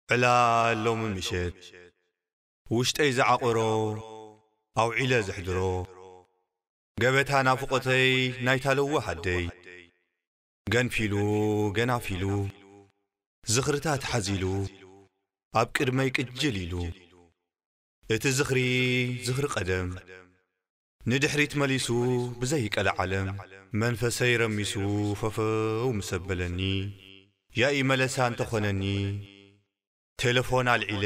ዕላል ሎሚ ምሸት ውሽጠይ ዝዓቆሮ ኣውዒለ ዘሕድሮ ገበታ ናፍቆተይ ናይታ ለዋህ ኣደይ ገንፊሉ ገናፊሉ ዝኽርታት ሓዚሉ ኣብ ቅድመይ ቅጅል ኢሉ እቲ ዝኽሪ ዝኽሪ ቀደም ንድሕሪት መሊሱ ብዘይቀልዓለም መንፈሰይ ረሚሱ ፈፈው ምስ ኣበለኒ ያኢ መለሳ እንተኾነኒ ቴለፎን ኣልዒለ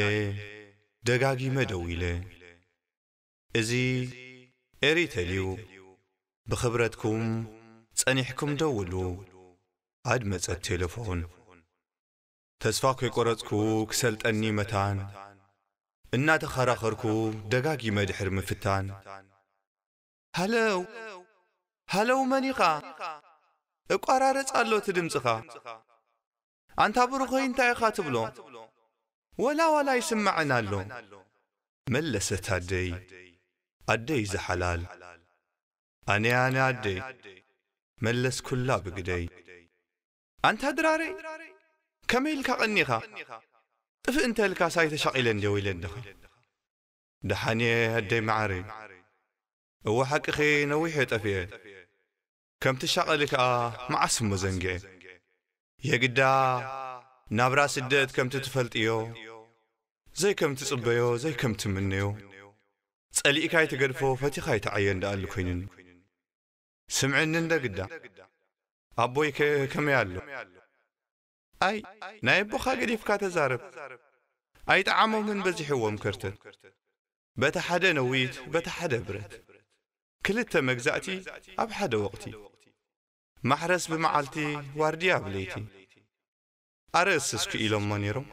ደጋጊመ ደዊለ። እዚ ኤሪተል'ዩ። ብኽብረትኩም ጸኒሕኩም ደውሉ። ኣድመጸት ቴለፎን። ተስፋ ከይቆረጽኩ ክሰልጠኒ መታን እናተኸራኸርኩ ደጋጊመ ድሕሪ ምፍታን ሃለው ሃለው መን ኢኻ? እቋራረጽ ኣሎ እቲ ድምጽኻ። ኣንታ ብሩኸይ እንታይ ኢኻ ትብሎ? ወላ ዋላ ይስማዕን ኣሎ። መለሰት ኣደይ ኣደይ ዝሓላል ኣነ ኣነ ኣደይ መለስኩላ ብግደይ። ኣንታ ድራረይ ከመይ ኢልካ ቀኒኻ? ጥፍእ እንተ ኢልካ ሳይ ተሻቒለ እንድየ ወይለ እንድኻ። ደሓንየ ኣደይ መዓረይ። እወ ሓቅኺ ነዊሕ እየ ጠፊኤ። ከምቲ ሻቐሊ ከኣ መዓስ እሞ ዘንግዐ። የግዳ ናብራ ስደት ከምቲ ትፈልጥዮ ዘይከም ትጽበዮ ዘይከም ትምነዮ ጸሊእካ ኣይትገድፎ ፈቲኻ ኣይትዓዮ እንዳኣሉ ኮይኑኒ። ስምዕኒ እንደ ግዳ ኣቦይከ ከመይ ኣሎ? ኣይ ናይ ኣቦኻ ገዲፍካ ተዛረብ። ኣይጠዓሞምን በዚሕዎም ከርተት። በታ ሓደ ነዊት በታ ሓደ ብረት። ክልተ መግዛእቲ ኣብ ሓደ ወቕቲ። ማሕረስ ብመዓልቲ ዋርድያ ብለይቲ። ኣረእስስ ክኢሎሞ ነይሮም።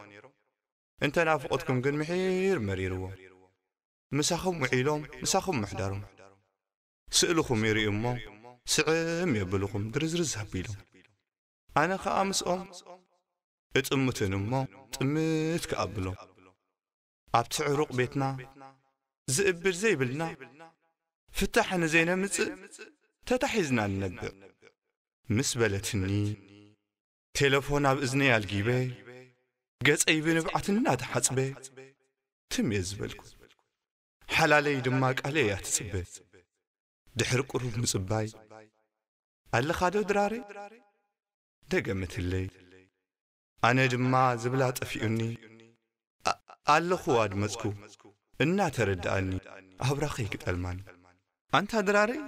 እንተ ናፍቖትኩም ግን ምሒር መሪርዎ። ምሳኹም ውዒሎም ምሳኹም ምሕዳሮም። ስእልኹም ይርእዩ እሞ ስዕም የብልኹም ድርዝርዝ ኣቢሎም። ኣነ ኸኣ ምስኦም እጥምትን እሞ ጥምት ክኣብሎም። ኣብቲ ዕሩቕ ቤትና ዝእብድ ዘይብልና ፍታሕ ንዘይነምጽእ ተታሒዝና ንነብዕ ምስ በለትኒ ቴለፎን ኣብ እዝነይ ኣልጊበ ገጸይ ብንብዓት እናተሓጽበ ትም እየ ዝበልኩ። ሓላለይ ድማ ቃለይ እያ ትጽበ። ድሕሪ ቁሩብ ምጽባይ ኣለኻዶ ድራረይ? ደገመትለይ። ኣነ ድማ ዝብላ ጠፊኡኒ። ኣለኹ ኣድመጽኩ እናተረድኣኒ ኣብራኸይ ክጠልማኒ። ኣንታ ድራረይ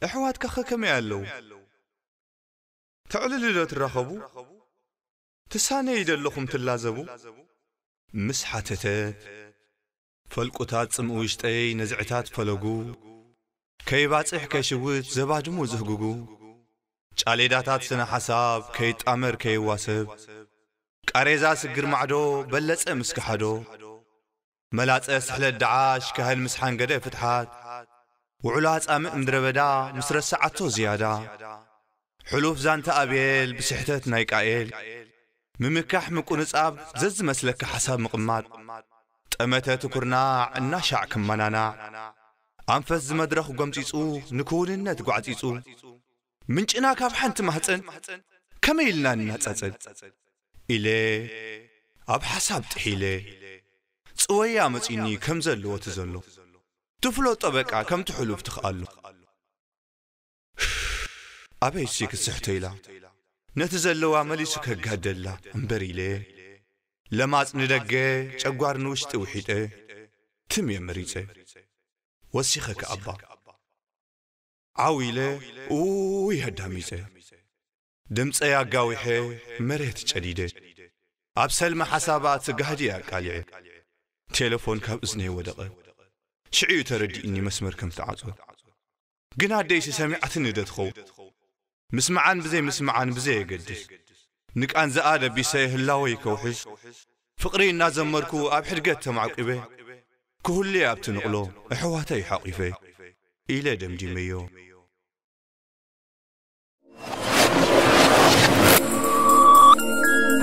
ኣሕዋትካ ኸ ከመይ ኣለዉ? ተዕልሉ ዶ ትራኸቡ? ትሳነዩ ዶ ኣለኹም ትላዘቡ? ምስ ሓተተት ፈልቁታት ጽምኢ ውሽጠይ ነዝዕታት ፈለጉ ከይባጽሕ ከይሽውት ዘባድሙ ዝህግጉ ጫሌዳታት ስነ ሓሳብ ከይጣመር ከይዋሰብ ቃሬዛ ስግር ማዕዶ በለጸ ምስ ከሓዶ መላጸ ስሕለት ደዓሽ ካህን ምስ ሓንገደ ፍትሓት ውዕሎ ኣጻምእ ምድረ በዳ ምስ ረስዓቶ ዝያዳ ሕሉፍ ዛንታ ኣቤል ብስሕተት ናይ ቃኤል ምምካሕ ምቁንጻብ ዘዝመስለካ ሓሳብ ምቕማጥ ጠመተ ትኩርናዕ እናሻዕ ክመናናዕ ኣንፈት ዝመድረኽ ጎምጺጹ ንክውንነት ጓዕጺጹ ምንጭና ካብ ሓንቲ ማህጸን ከመይ ኢልና እናጸጸን ኢለ ኣብ ሓሳብ ጥሒለ ጽወያ መጺኒ ከም ዘለዎ እቲ ዘሎ ትፍለጦ በቃ ከምቲ ሕሉፍ ትኽኣሎ ኣበይሲ ክትስሕቶ ኢላ ነቲ ዘለዋ መሊሱ ከጋደላ እምበር ኢለ ለማጽ ንደገ ጨጓር ንውሽጢ ውሒጠ ትም እየ መሪጸ ወሲኸ ከኣባ ዓው ኢለ ኡይ ኣዳሚጸ ድምጸይ ኣጋዊሐ መሬት ጨዲደ ኣብ ሰልሚ ሓሳባት ጋህዲ ኣቃሊዐ ቴለፎን ካብ እዝነይ ወደቐ ሽዑ እዩ ተረዲእኒ መስመር ከም ተዓጽወ ግን ኣደይሲ ሰሚዓትኒ ዶ ትኸውን ምስምዓን ብዘይ ምስምዓን ብዘይ የገድስ ንቃንዝኣ ደቢሰ ህላወይ ከውሕስ ፍቕሪ እናዘመርኩ ኣብ ሕድገት ተማዕቂበ ክህሉየ ኣብቲ ንቕሎ ኣሕዋተይ ሓቒፈ ኢለ ደምዲመዮ